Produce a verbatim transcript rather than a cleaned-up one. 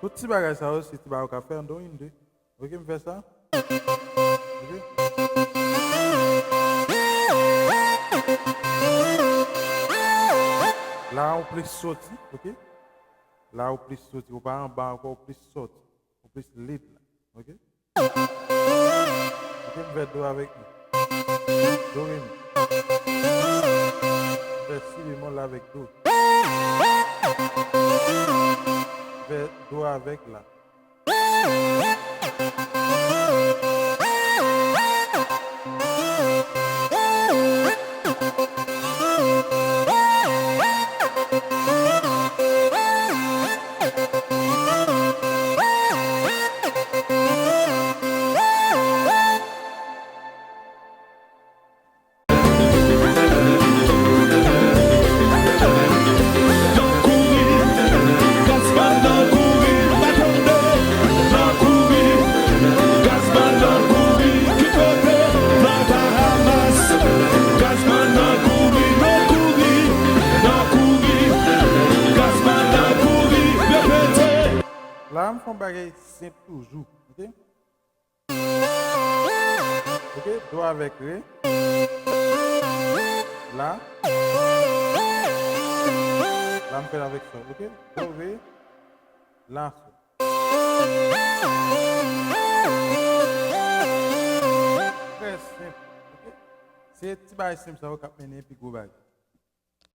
Tout ti bagay sa yo, se ti bagay ou ka fè an do in de. Ok, m fè sa. Ok. La, ou plis soti, ok? La, ou plis soti. Ou pa anba ankò, ou plis soti. Ou plis lead la, ok? Ok, m fè do avèk mi. Do, re, mi. M fè si bemòl avèk do. M fè do avèk la. La, m fè yon bagay senp toujou, ok? Ok, do avèk re. La. La, m fè l avèk sòl, ok? Do, re, la, sòl. Trè senp, ok? Se ti bagay senp sa yo k ap mennen pi gwo bagay.